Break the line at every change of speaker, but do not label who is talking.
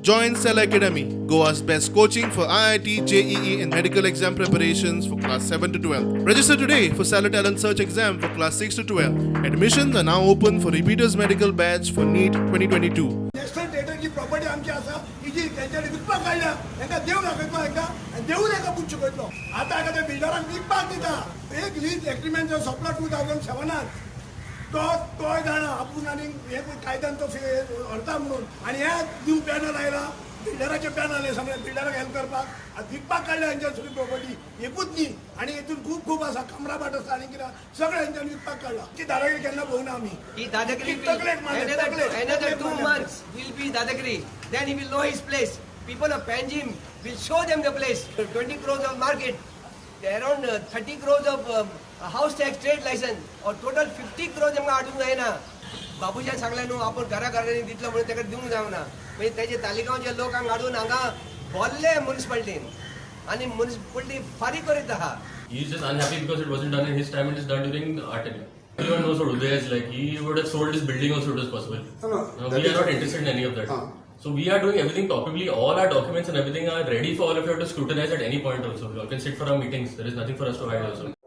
Join Cell Academy, Goa's best coaching for IIT, JEE, and medical exam preparations for class 7 to 12. Register today for Stellar Talent Search exam for class 6 to 12. Admissions are now open for repeaters medical batch for NEET 2022.
National थिएटरची property आमची आसा, ही जी तेंच्यांनी विकपाक काडल्या, हेंकां देव दाखयतलो हेंकां आनी देवूच हेंकां बूट शिकयतलो. आतां हेका ते बिल्डरांक विकपाक दिता. एक लीज एग्रीमेंट जो सोंपला 2007नान, तो तोय जाणा आपूण आनी हे कायद्यान तो व्हरता म्हणून. आनी हे न्यू पॅनल आयला, बिल्डराचे पॅनल हे सगळे बिल्डराक हेल्प करपाक. आनी विकपाक काडल्या हेंच्या सगळी प्रॉपर्टी, एकूच न्ही आनी हितून खूब खूब आसा, कमराभाट आसा आनी कितें सगळें हेंच्यान विकपाक काडला. ती दादागिरी केन्ना पळोवना आमी.
ही दादागिरी
ती तकलेक मारले,
another,
तकलेक,
another
तकलेक
2
मारले.
months will be Dadagiri. Then he will know his place. People of Panjim will show them the place. 20 crores of market, around 30 crores of house tax, trade license, or total 50 crores आमकां हाडूंक जायना. बाबूशान सांगलें न्हू, आपूण घरा घरांनी दितलो म्हणून ताका दिवंक जावना. मागीर तेजे तालिगांवचे लोकांक हाडून हांगा भरले मुन्सिपालिटीन आनी मुन्सिपालिटी फारीक करीत आहा.
He's just unhappy because it wasn't done in his time and it's done during our tenure. Everyone knows what Uday is like. He would have sold his building also if it was possible.
No,
Now,
that
we are
is-
not interested in any of that.
Huh.
So we are doing everything properly. All our documents and everything are ready for all of you to scrutinize at any point also. You all can sit for our meetings. There is nothing for us to hide also.